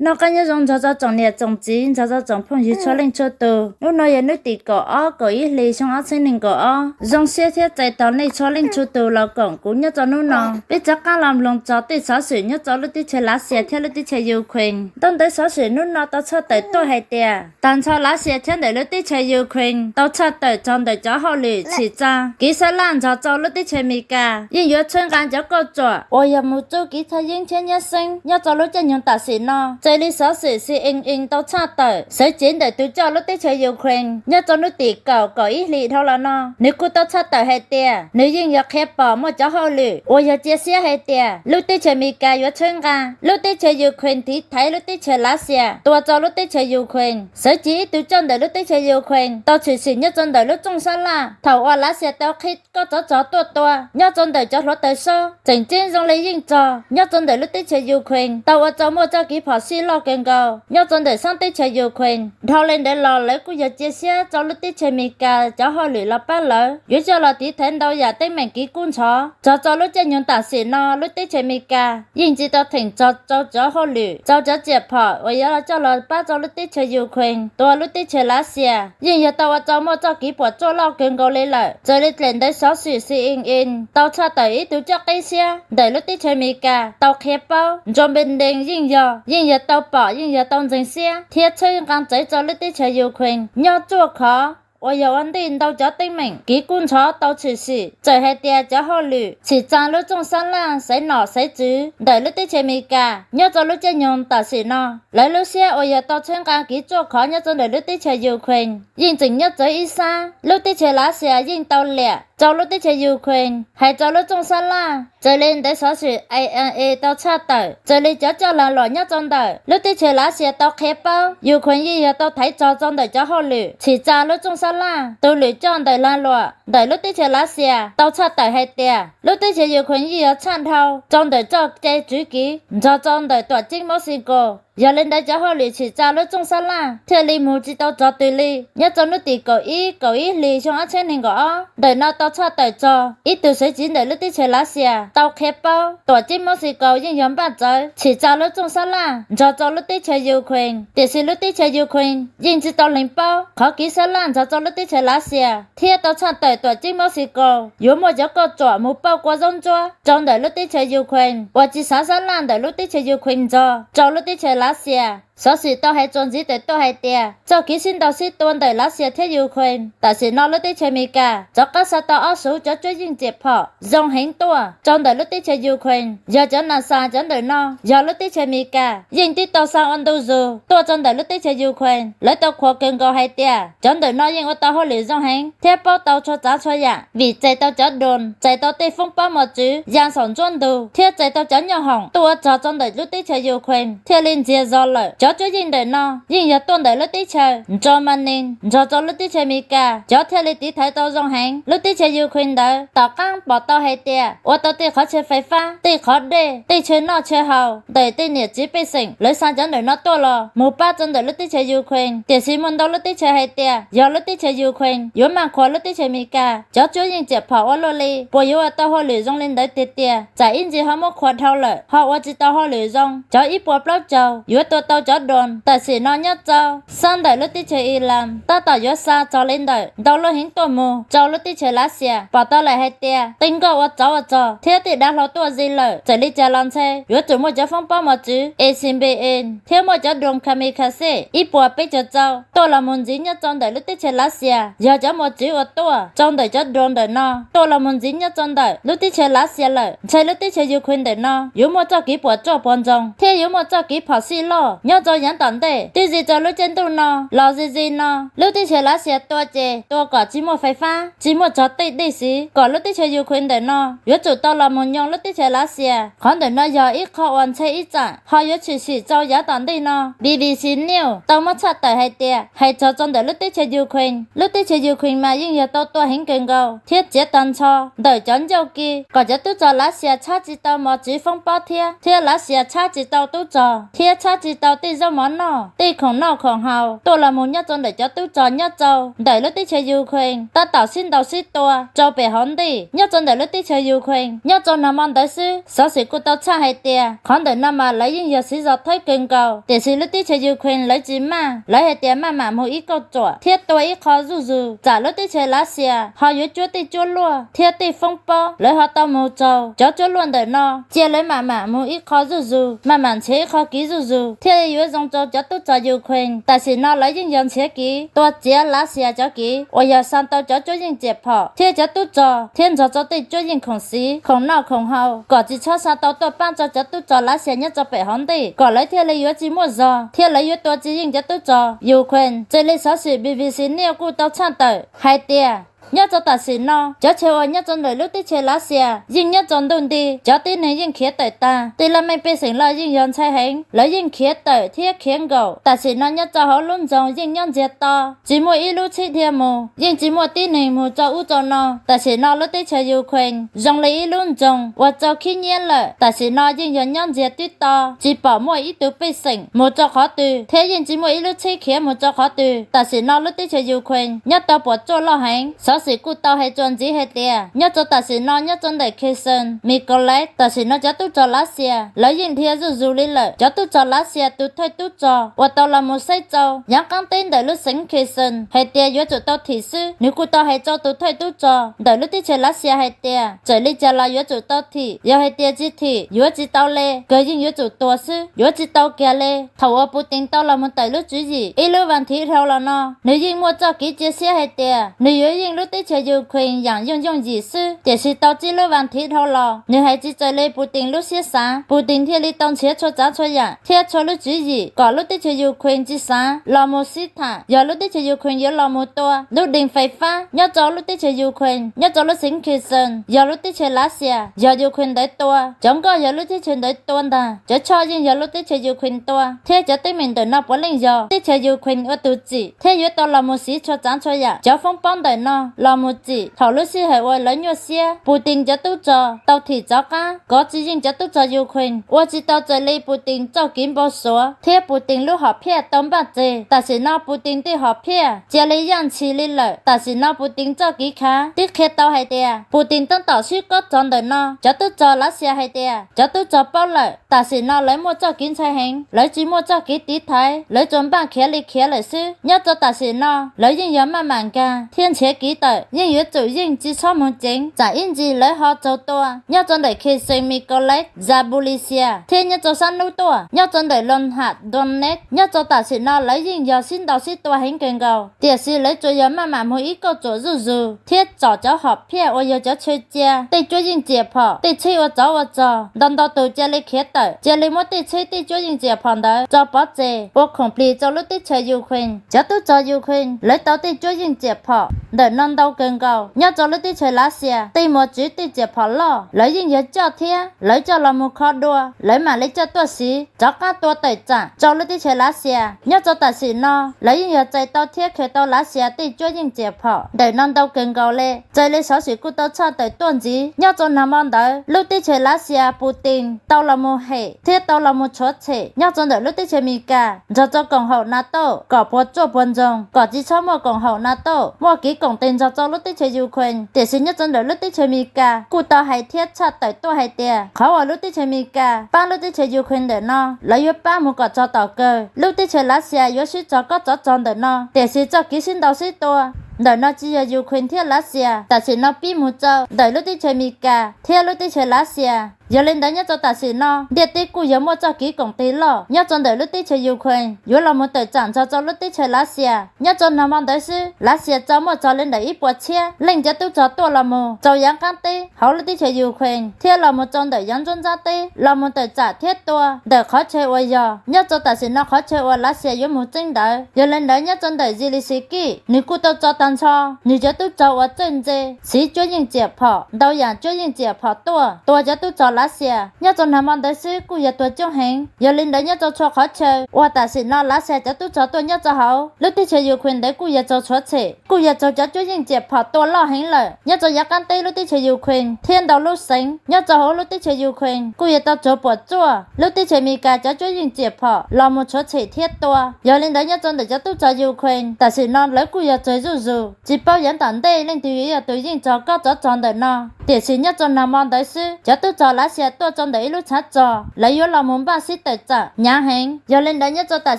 Noj qab nyob zoo nrog rau tsoom niam tsoom txiv, nrog rau tsoom phooj ywg txhua leej txhua tus. Hnub no yog hnub tim kaum ob kaum ib hli xyoo ob txhiab nees nkaum ob. Zoo siab thiab txais tos nej txhua leej txhua tus los koom kuv nyob rau hnub no. Peb rov qab los mloog txog tej xov xwm nyob rau lub teb chaws Lav Xias thiab lub teb chaws Ukraine. Ntaub ntawv xov xwm hnub no tau tshaj tawm tuaj hais tias tag nrho Lav Xias thiab ntawm lub teb chaws Ukraine tau tshaj tawm txog ntawm cov hauj lwm tsim tsa kev xab laj nrog rau lub teb chaws Amelikas yeej yuav tshwb nqa cov kauj ruam uas yog mus txuj kev thaj yeeb thiab nyab xeeb nyob rau lub caij nyoog tam sim no. Raws li xov xwm C N N tau tshaj tawm, sawv cev ntawm tus coj lub teb chaws Ukraine nyob rau hnub tim kaum kaum ib hli dhau los no, nws kuj tau tshaj tawm hais tias nws yeej yog qhia pom muaj cov hauj lwm uas yog cia siab hais tias lub teb chaws Amelikas yuav tshwb nqa lub teb chaws Ukraine tiv thaiv lub teb chaws Lav Xias tua rau lub teb chaws Ukraine. Sawv cev ib tug coj ntawm lub teb chaws Ukraine tau tshwm sim nyob rau ntawm lub rooj sab laj thaum uas Lav Xias tau qhib kob tsov rog tuaj tua nyob rau ntawm cov hluav taws sob. Tseem ceeb zoo li yeej txog nyob rau ntawm lub teb chaws Ukraine tau ua rau muaj txoj kev phom sij loj kawg nkaus nyob rau ntawm sab teb chaws Ukraine. Dhau li ntawd los lawv kuj yog cia siab rau lub teb chaws Amelikas cov hauj lwm los pab lawv yuav coj los tiv thaiv ntau yam teeb meem kev kub ntxhov txog rau lub caij nyoog tam sim no. Lub teb chaws Amelikas yeej tsis tau theem txog rau cov hauj lwm rau cov riam phom uas yuav coj los pab rau lub teb chaws Ukraine tua lub teb chaws Lav Xias. Yeej yog tau ua rau muaj txoj kev puam tsuaj loj kawg nkaus li lawm. Raws li daim ntawv xov xwm C N N tau tshaj tawm ib tug coj qib siab ntawm lub teb chaws Amelikas tau qhia paub, Joe Biden yeej yog yeej yog tau pom yeej yog tau ntseeg siab thiab tshwj nqa txawv rau lub teb chaws Ukraine nyob tsuaj khov uas yog ua ntej ntau cov teeb meem kev kub ntxhov tau tshwm sim. Txawm hais tias cov hauj lwm tsim tsa lub rooj sab laj xaiv nom xaiv tswv ntawm lub teb chaws Amelikas nyob rau lub caij nyoog tam sim no, lawv lub siab uas yog tau tshwj nqa kev tsuaj khov nyob rau ntawm lub teb chaws Ukraine yeej tseem nyob txawv ib sab. Lub teb chaws Lav Xias yeej tau liam rau lub teb chaws Ukraine hais rau lub rooj sab laj. Raws li ntawv xov xwm I N A tau tshaj tawm, raws li cov coj lag luam nyob rau ntawm lub teb chaws Lav Xias tau qhia paub, Ukraine yeej yog tau thaiv txog rau ntawm cov hauj lwm tsim tsa lub rooj sab laj. Tus lwm coj ntawm lag luam ntawm lub teb chaws Lav Xias tau tshaj tawm hais tias lub teb chaws Ukraine yeej yog tshaj dhau rau ntawm txoj cai tswv kiv nrog rau ntawm tuam ceeb Mexico. Yog li ntawd cov hauj lwm tsim tsa lub rooj sab laj thiaj li mus tsis tau rog twg li. Nyob rau hnub tim kaum ib kaum ib hlis xyoo ob txhiab nees nkaum ob ntawm no tau tshaj tawm txog ib tug sawv tsiv ntawm lub teb chaws Lav Xias tau qhia paub tuam ceeb Mexico yeej yog npaj txawv tsim tsa lub rooj sab laj nrog rau lub teb chaws Ukraine. Tiam sis lub teb chaws Ukraine yeej tsis tau lees paub qhov kev sab laj nrog rau lub teb chaws Lav Xias thiab tau tshaj tawm tuam ceeb Mexico yuav muaj cov kauj ruam mus pauj kua zaub ntsuab rau ntawm lub teb chaws Ukraine uas tsis xav sab laj ntawm lub teb chaws Ukraine nrog rau lub teb chaws Lav Xias. Xov xwm tau hais txuas ntxiv tawm tuaj hais tias txoj kev sib ntaus sib tua ntawm Lav Xias thiab Ukraine tam sim no lub teb chaws Amelikas rov qab xa tau ob xuv cov cuab yeej riam phom zoo heev tuaj rau ntawm lub teb chaws Ukraine. Yog cov nas xas cov ntawm no yog lub teb chaws Amelikas yeej tib tau xa ua ntu zus tuaj rau ntawm lub teb chaws Ukraine. Lawv tau qhuas kawg nkaus hais tias cov ntawm no yeej ua tau hauj lwm zoo heev thiab paub tau txhua tsav txhua yam vim txais tau cov drone, txais tau tej foob pob mos txwv ya saum nruab ntug thiab txais tau cov nyoob hoom tuaj ua rog rau ntawm lub teb chaws Ukraine thiaj li ntsiag zog lawm. Cov cuab yeej ntawm no yeej yog tuaj ntawm lub teb chaws Germany nrog rau lub teb chaws Amelikas cov thiaj li tiv thaiv tau zoo heev. Lub teb chaws Ukraine ntawd tom qab pom tau hais tias ua tau tej qhov chaw fais fab, tej qhov dej, tej chaw noj chaw haus ntawm tej niam txiv pej xeem, lawv xa cov ntawm no tuaj los mus pab rau ntawm lub teb chaws Ukraine. Tiam sis muaj ntau lub teb chaws hais tias yog lub teb chaws Ukraine yuav maj qhuas lub teb chaws Amelikas cov cuab yeej riam phom ua luaj li, puas yuav ua tau hauj lwm zoo li ntawd tiag tiag. Tsam ib ntsis ho muab qhuas dhau lawm ho ua tsis tau hauj lwm zoo. Cov ib puas plaub caug yuav tua tau cov drone tam sim no nyob rau sab ntawm lub teb chaws Iran tab tom yuav xa txog li ntawm ntau lub heev tuaj mus rau lub teb chaws Lav Xias. Pom tau lawm hais tias tej nkoj ua tsov ua rog thiab tej dav hlau tuaj ze lawm. Txawm li cas los ntshe yuav tsum muaj cov foob pob mos txwv A C B M thiab muaj cov drone kamikaze ib puas peb caug rau tuaj los mus ntxiv nyob rau ntawm lub teb chaws Lav Xias. Yog cov mos txwv uas tuaj rau ntawm cov drone ntawm no tuaj los mus ntxiv nyob rau ntawm lub teb chaws Lav Xias lawm, ntshe lub teb chaws Ukraine ntawm no yuav muaj txoj kev puas tsuaj puas ntsoog thiab yuav muaj txoj kev phom sij loj nyob rau yav tom ntej. Twb ze rau lub caij ntuj no los ze ze no, lub teb chaws Lav Xias tua ces tua kom tsis muaj fais fab, tsis muaj txog tej dej siv, kom lub teb chaws Ukraine ntawm no yuav tsum tau los mus nyoo lub teb chaws Lav Xias. Qhov ntawm no yog ib qho uas ntshe ib tsam ho yuav tshwm sim rau yav tom ntej no. B B C News tau muab tshaj tawm hais tias hais txog rau ntawm lub teb chaws Ukraine, lub teb chaws Ukraine mas yeej yog tau tua heev kawg nkaus thiab txiav tag nrho ntawm cov ncauj ke kom cov tub rog Lav Xias tshab tsis tau mos txwv foob pob thiab, thiab Lav Xias tshab tsis tau tub rog thiab txhaj tsis tau tej zaub mov noj, tej khoom noj khoom haus tuaj los mus nyob rau ntawm cov tub rog nyob rau ntawm lub teb chaws Ukraine tab tom sib ntaus sib tua rau pem hauv ntej. Nyob rau ntawm lub teb chaws Ukraine nyob rau nag hmo ntawd xwb, xov xwm kuj tau tshaj hais tias qhov ntawm no mas lawv yeej yog siv zog thawb kawg nkaus, tiam sis lub teb chaws Ukraine lawv tsis maj, lawv hais tias maj mam mus ib kauj ruam thiab tua ib qho zuj zus, tsam lub teb chaws Lav Xias ho yuav cuab tej cuab luaj thiab tej foob pob lawv ho tau mus raug cov cuab luaj ntawm no. Cia lawv maj mam mus ib qho zuj zus, maj mam nrhiav ib qho kev zuj zus thiaj li yuav zoo rau cov tub rog Ukraine. Tam sim no lawv yeej yog nrhiav kev tua txiav Lav Xias cov kev uas yog xa tau cov cuab yeej riam phom thiab cov tub rog thiab nrog rau tej cuab yeej khoom xiv, khoom noj khoom haus kom tsis txhob xa tau tuaj pab rau cov tub rog Lav Xias nyob rau pem hauv ntej, kom lawv thiaj li yuav tsis muaj zog thiab lawv yuav tua tsis yeej cov tub rog Ukraine. Raws li xov xwm B B C News kuj tau tshaj tawm hais tias nyob rau tam sim no cov chaw uas nyob rau ntawm lub teb chaws Lav Xias yeej nyob rau ntuj nti, cov tib neeg yeej khiav tawm tag, tej laj mej pej xeem los yeej yog ntshai heev, lawv yeej khiav tawm thiab khiav nkaum. Tam sim no nyob rau hauv lub nroog yeej nyob ntsiag to, tsis muaj ib lub tsheb dhia mus, yeej tsis muaj tib neeg mus rau ub rau no. Tam sim no lub teb chaws Ukraine zoo li ib lub nroog uas rau khib nyiab lawm. Tam sim no yeej yog nyob ntsiag tib to, tsis pom muaj ib tug pej xeem mus rau qhov twg thiab yeej tsis muaj ib lub tsheb khiav mus rau qhov twg. Tam sim no lub teb chaws Ukraine nyob tau puas tsuaj loj heev. Xov xwm kuj tau hais txuas ntxiv hais tias nyob rau tam sim no nyob rau ntawm Kherson, Mykolaiv, tam sim no cov tub rog Lav Xias lawv yeej dhia zuj zus li lawm. Cov tub rog Lav Xias tus thawj tub rog uas tau los mus saib rau yav qab teb ntawm lub xeev Kherson hais tias yuav tsum tau thim xwb, nws kuj tau hais rau tus thawj tub rog ntawm lub teb chaws Lav Xias hais tias txawm li cas los yuav tsum tau thim, yog hais tias tsis thim yuav tsis tau li, kawg yeej yuav tsum tua xwb, yuav tsis tau kiag li. Thaum uas Putin tau los mus tawm lub tswv yim ib lub vas thiv dhau los no, nws yeej muaj txoj kev cia siab hais tias nws yuav yeej lub teb chaws Ukraine yam yooj yooj yim xwb, tiam sis tau tsib lub vas thiv dhau los nws hais tsis raws li Putin lub siab xav, Putin thiaj li tau nrhiav txhua tsav txhua yam thiab txhua lub tswv yim kom lub teb chaws Ukraine tsis xav los mus sib tham. Yog lub teb chaws Ukraine yuav los mus tua lub deem fais fab nyob rau lub teb chaws Ukraine nyob rau lub xeev Kherson, yog lub teb chaws Lav Xias yog Ukraine ntawd tua, cov nkoj yog lub teb chaws ntawd tua ntag, cov choj yeej yog lub teb chaws Ukraine tua, thiab cov teeb meem ntawm no puav leej yog teb chaws Ukraine ua tus tsim thiab yuav tau los mus siv txhua tsav txhua yam cov foob pob ntawm no los mus tsim. Thaum lub sij hawm uas lawv nyuaj siab, Putin cov tub rog tau thim rov qab kov tsis yeej cov tub rog Ukraine ua tsis tau raws li Putin txoj kev npau suav thiab Putin lub hom phiaj tau npaj tseg. Tam sim no Putin tej hom phiaj cia li yaj ntshis li lawm. Tam sim no Putin txoj kev khav twb qhia tau hais tias Putin tab tom swb kob rog ntawm no. Cov tub rog Lav Xias hais tias cov tub rog paub lawm, tam sim no lawv muaj txoj kev ntshai heev, lawv tsis muaj txoj kev tiv thaiv, lawv tsuas npaj khiav li khiav lawm xwb. Nyob rau tam sim no lawv yeej yog maj mam nkag thiab nrhiav kev tawm, yeej yuav tsum yeej tsis txhob mus ceev, tsam ib ntsis lawv ho raug tua. Nyob rau ntawm Kherson, Mykolaiv, Zaporizhzhia thiab nyob rau sab hnub tuaj nyob rau ntawm Luhansk, Donetsk, nyob rau tam sim no lawv yeej yog sib ntaus sib tua heev kawg nkaus, tiam sis lawv tsuas yog maj mam mus ib kauj ruam zuj zus thiab tsom cov hom phiaj uas yog cov chaw cia tej cuab yeej riam phom, tej tsheb ua tsov ua rog, ntau ntau tus cia li khiav tawm, cia li muab tej tsheb tej cuab yeej riam phom ntawd tso pov tseg ua khoom plig rau lub teb chaws Ukraine. Cov tub rog Ukraine lawv tau tej cuab yeej riam phom ntawm no ntau kawg nkaus. Nyob rau lub teb chaws Lav Xias tej muas tswv tej riam phom loj lawv yeej yog coj thiab lawv coj los mus kho dua, lawv mam li coj tuaj siv rov qab tua tawm tsam rau lub teb chaws Lav Xias. Nyob rau tam sim no lawv yeej yog txais tau thiab khaws tau Lav Xias tej cuab yeej riam phom ntawm no ntau kawg nkaus li. Raws li xov xwm kuj tau tshaj tawm tuaj ntxiv, nyob rau nag hmo ntawd lub teb chaws Lav Xias Putin tau los mus hem thiab tau los mus tshuav tshem nyob rau ntawm lub teb chaws Amelikas nrog rau koom haum NATO kom puas tsuaj puas ntsoog, kom tsis txhob muaj koom haum NATO muaj kev koom tes nrog rau lub teb chaws Ukraine. Tiam sis nyob rau ntawm lub teb chaws Amelikas kuj tau hais thiab tshaj tawm tuaj hais tias qhov uas lub teb chaws Amelikas pab lub teb chaws Ukraine ntawm no lawv yuav pab mus kom txog tom kawg. Lub teb chaws Lav Xias yuav swb txog kob tsov rog ntawm no, tiam sis txoj kev sib ntaus sib tua ntawm no tsis yog Ukraine thiab Lav Xias, tam sim no pib mus rau ntawm lub teb chaws Amelikas thiab lub teb chaws Lav Xias. Yog li ntawd nyob rau tam sim no ntiaj teb kuj yog muaj txoj kev koom tes loj nyob rau ntawm lub teb chaws Ukraine yuav los mus tawm tsam nrog rau lub teb chaws Lav Xias. Nyob rau nag hmo ntawd xwb Lav Xias tso muaj txog li ntawm ib puas txhiab leej cov tub rog tuaj los mus rau yav qab teb hauv lub teb chaws Ukraine thiab los mus rau ntawm yav nruab nrab teb los mus tawm tsam thiab tua ntawm qhov chaw uas yog nyob rau tam sim no qhov chaw uas Lav Xias yuav mus txeeb ntawd. Yog li ntawd nyob rau ntawm Zelensky nws kuj tau tso tag nrho nws cov tub rog uas txawj ntse siv cuab yeej riam phom ntau yam cuab yeej riam phom tuaj tua cov tub rog Lav Xias. Nyob rau nag hmo ntawd xwb kuj yog tuag coob heev. Yog li ntawd nyob rau txhua qhov chaw uas tam sim no Lav Xias cov tub rog tuaj nyob rau hauv lub teb chaws Ukraine ntawd kuj yog raug rhuav tshem, kuj yog raug cov cuab yeej riam phom tua loj heev lawm. Nyob rau yav qab teb lub teb chaws Ukraine thiab ntau lub xeev nyob rau hauv lub teb chaws Ukraine kuj yog tau raug puam tsuaj. Lub teb chaws Amelikas cov cuab yeej riam phom los mus rhuav tshem thiab tua. Yog li ntawd nyob rau ntawm cov tub rog Ukraine tam sim no lawv kuj yog raug zuj zus, tsis paub yav tom ntej leej twg yuav yog tus yeej raug kob tsov rog ntawm no. Tiam sis nyob rau nag hmo ntawd xwb cov tub rog Lav Xias tuaj rau ntawm ib lub tshav rog, lawv yuav los mus npaj sib tawm tsam hnyav heev. Yog li ntawd nyob rau tam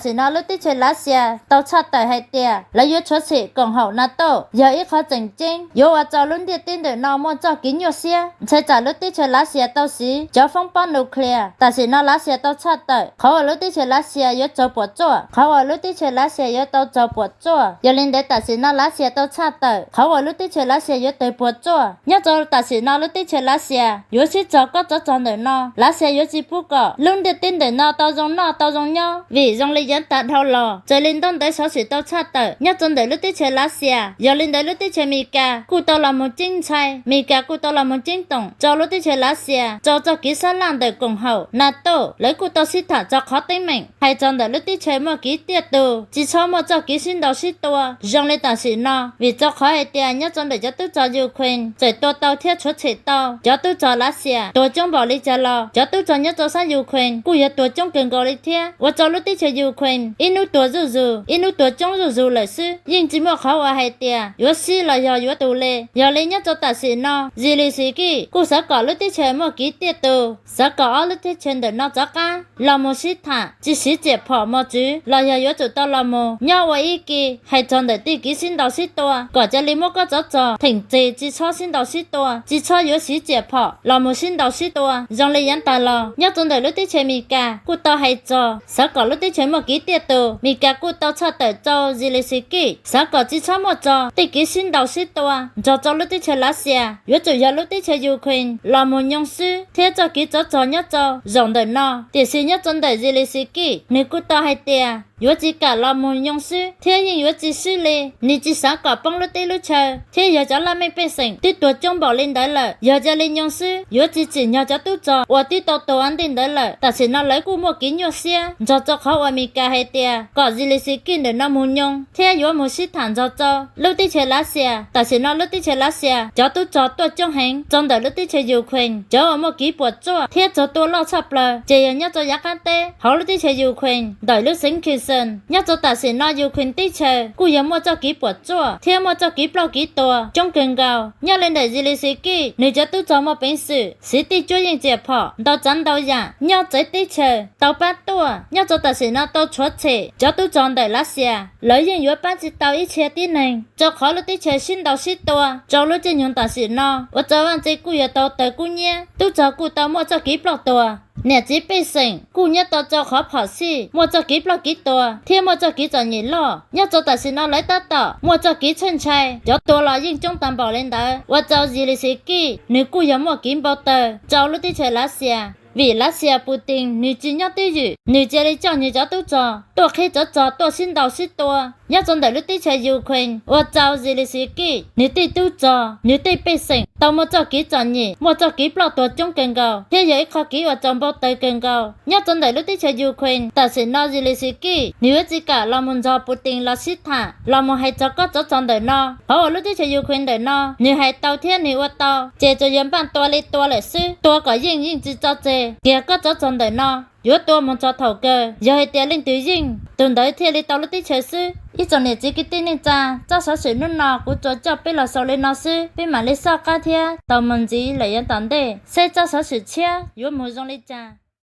sim no lub teb chaws Lav Xias tau tshaj tawm hais tias lawv yuav rhuav tshem koom haum NATO, yog ib qhov tseem ceeb yuav ua rau lub ntiaj teb ntawm no muaj txoj kev nyuaj siab. Ntshai tsam lub teb chaws Lav Xias tau siv cov foob pob nuclear. Tam sim no Lav Xias tau tshaj tawm qhov uas lub teb chaws Lav Xias yuav raug puam tsuaj, qhov uas lub teb chaws Lav Xias yuav tau raug puam tsuaj. Yog li ntawd tam sim no Lav Xias tau tshaj tawm qhov uas lub teb chaws Lav Xias yuav raug puam tsuaj. Nyob rau tam sim no lub teb chaws Lav Xias yuav sib raug kob tsov rog ntawm no. Lav Xias yuav tsis pub kom lub ntiaj teb ntawm no tau zoo noj tau zoo nyob, vim zoo li yav tas dhau los raws li ntaub ntawv xov xwm tau tshaj tawm nyob rau ntawm lub teb chaws Lav Xias. Yog li ntawd lub teb chaws Amelikas kuj tau los mus ceeb ntshai, Amelikas kuj tau los mus ceeb toom rau lub teb chaws Lav Xias rau txoj kev sab laj ntawm koom haum NATO. Lawv kuj tau sib tham rau qhov teeb meem hais txog ntawm lub teb chaws muaj kev tiaj tus, tsis txhob muaj txoj kev sib ntaus sib tua zoo li tam sim no. Vim rau qhov hais tias nyob rau ntawm cov tub rog Ukraine txawm tua tau thiab rhuav tshem tau cov tub rog Lav Xias tuag coob npaum li cas los cov tub rog nyob rau sab Ukraine kuj yog tuag coob kawg nkaus li thiab. Ua rau lub teb chaws Ukraine ib hnub tuag zuj zus, ib hnub tuag coob zuj zus lawm xwb, yeej tsis muaj qhov uas hais tias yuav sib los yog yuav tus li. Yog li nyob rau tam sim no Zelensky kuj xav kom lub teb chaws muaj kev tiaj tus, xav kom ob lub teb chaws ntawm no rov qab los mus sib tham, tsis siv riam phom mos txwv los yog yuav tsum tau los mus nyob ua ib ke hais txog ntawm tej kev sib ntaus sib tua, kom cia li muab kob tsov rog theem tseg, tsis txhob sib ntaus sib tua, tsis txhob yuav siv riam phom los mus sib ntaus sib tua zoo li yav tas los. Nyob rau ntawm lub teb chaws Amelikas kuj tau hais txog xav kom lub teb chaws muaj kev tiaj tus, Amelikas kuj tau tshaj tawm rau Zelensky xav kom tsis txhob muaj txog tej kev sib ntaus sib tua nrog rau lub teb chaws Lav Xias, yuav tsum yog lub teb chaws Ukraine los mus nyoo xwb thiab txoj kev tsov rog nyob rau zaum ntawm no. Tiam sis nyob rau ntawm Zelensky nws kuj tau hais tias yuav tsis kam los mus nyoo xwb thiab yeej yuav tsis swb li. Nws tsis xav kom poob lub teb lub chaw thiab yog cov laj mej pej xeem twb tuag coob npaum li ntawd lawm, yog cia li nyoo xwb yuav tsis tsim nyog cov tub rog uas twb tau tuag ua ntej ntawd lawm. Tam sim no lawv kuj muaj kev nyuaj siab nrog rau qhov uas Amelikas hais tias kom Zelensky ntawm no mus nyoo thiab yuav mus sib tham nrog rau lub teb chaws Lav Xias. Tam sim no lub teb chaws Lav Xias cov tub rog tuaj coob heev rau ntawm lub teb chaws Ukraine, cov uas muaj kev puam tsuaj thiab raug tua loj tshaj plaws ces yog nyob rau yav qab teb hauv lub teb chaws Ukraine ntawm lub xeev Kherson. Nyob rau tam sim no Ukraine teb chaws kuj yog muaj txoj kev puam tsuaj thiab muaj txoj kev ploj kev tuag coob kawg nkaus. Nyob li ntawm Zelensky nws cov tub rog muaj peev xwm siv tej cuab yeej riam phom ntau tsav ntau yam nyob txawv teb chaws tau pab tuaj. Nyob rau tam sim no tau rhuav tshem cov tub rog ntawm Lav Xias, lawv yeej yuav pab tsis tau ib txhia tib neeg rau qhov lub teb chaws sib ntaus sib tua rau lub caij nyoog tam sim no. Ua rau vaj tse kuj yuav tau tawg kub nyiab, tub rog kuj tau muaj txoj kev ploj tuag, niam txiv pej xeem kuj nyob tau rau qhov phom sij muaj txoj kev ploj kev tuag thiab muaj txoj kev txom nyem loj. Nyob rau tam sim no lawv tab tom muaj txoj kev txhawj ntshai, cov tuag los yeej coob tag npaum li ntawd. Ua rau Zelensky nws kuj yog muaj kev npau taws rau lub teb chaws Lav Xias, vim Lav Xias Putin nws tsis nyob twj ywm, nws cia li coj nws cov tub rog tuaj qhib tsov rog tuaj sib ntaus sib tua nyob rau ntawm lub teb chaws Ukraine. Ua rau Zelensky nws tej tub rog, nws tej pej xeem tau muaj txoj kev txom nyem, muaj txoj kev ploj tuag coob kawg nkaus thiab yog ib qho kev ua rau npau taws kawg nkaus. Nyob rau ntawm lub teb chaws Ukraine tam sim no Zelensky nws yuav tsis kam los mus nrog Putin los sib tham los mus hais txog kob tsov rog ntawm no. Qhov uas lub teb chaws Ukraine ntawm no nws hais tau thiab nws ua tau ces tsuas yog npaj tua li tua lawm xwb, tua kom yeej yeej tsis tso tseg kiag kob tsov rog ntawm no, yuav tua mus txog thaum kawg. Yog hais tias leej twg yeej, tus ntawd thiaj li tau lub teb chaws xwb. Ib tsoom niam txiv kwv tij neej tsa, tsab xov xwm hnub no kuv tsuas coj peb los xaus li no xwb, peb mam li soj qab thiab tau mus ntxiv lawm yav tom ntej seb tsab xov xwm tshiab yuav mus zoo li cas.